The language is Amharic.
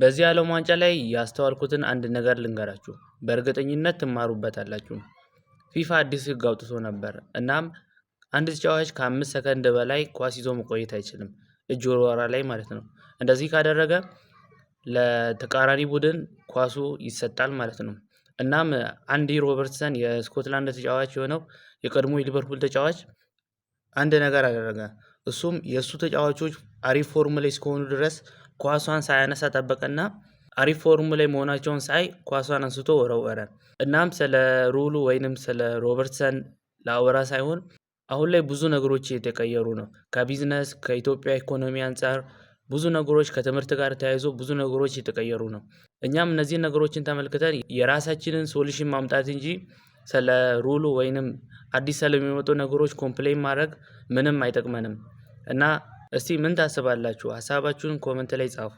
በዚህ ዓለም ዋንጫ ላይ ያስተዋልኩትን አንድ ነገር ልንገራችሁ፣ በእርግጠኝነት ትማሩበታላችሁ። ፊፋ አዲስ ሕግ አውጥቶ ነበር። እናም አንድ ተጫዋች ከ5 ሰከንድ በላይ ኳስ ይዞ መቆየት አይችልም፣ እጅ ውርወራ ላይ ማለት ነው። እንደዚህ ካደረገ ለተቃራኒ ቡድን ኳሱ ይሰጣል ማለት ነው። እናም አንዲ ሮበርትሰን፣ የስኮትላንድ ተጫዋች የሆነው የቀድሞ የሊቨርፑል ተጫዋች፣ አንድ ነገር አደረገ። እሱም የእሱ ተጫዋቾች አሪፍ form ላይ እስከሆኑ ድረስ ኳሷን ሳያነሳ ጠበቀና አሪፍ form ላይ መሆናቸውን ሳይ ኳሷን አንስቶ ወረወረ። እናም ስለ rule ኡ ወይንም ስለ ሮበርትሰን ላወራ ሳይሆን አሁን ላይ ብዙ ነገሮች እየተቀየሩ ነው። ከቢዝነስ፣ ከኢትዮጵያ ኢኮኖሚ አንፃር ብዙ ነገሮች፣ ከትምህርት ጋር ተያይዞ ብዙ ነገሮች እየተቀየሩ ነው። እኛም እነዚህን ነገሮችን ተመልክተን የራሳችንን solution ማምጣት እንጂ ስለ rule ኡ ወይንም አዲስ ስለሚመጡ ነገሮች complain ማድረግ ምንም አይጠቅመንም። እና እስቲ ምን ታስባላችሁ? ሀሳባችሁን comment ላይ ጻፉ።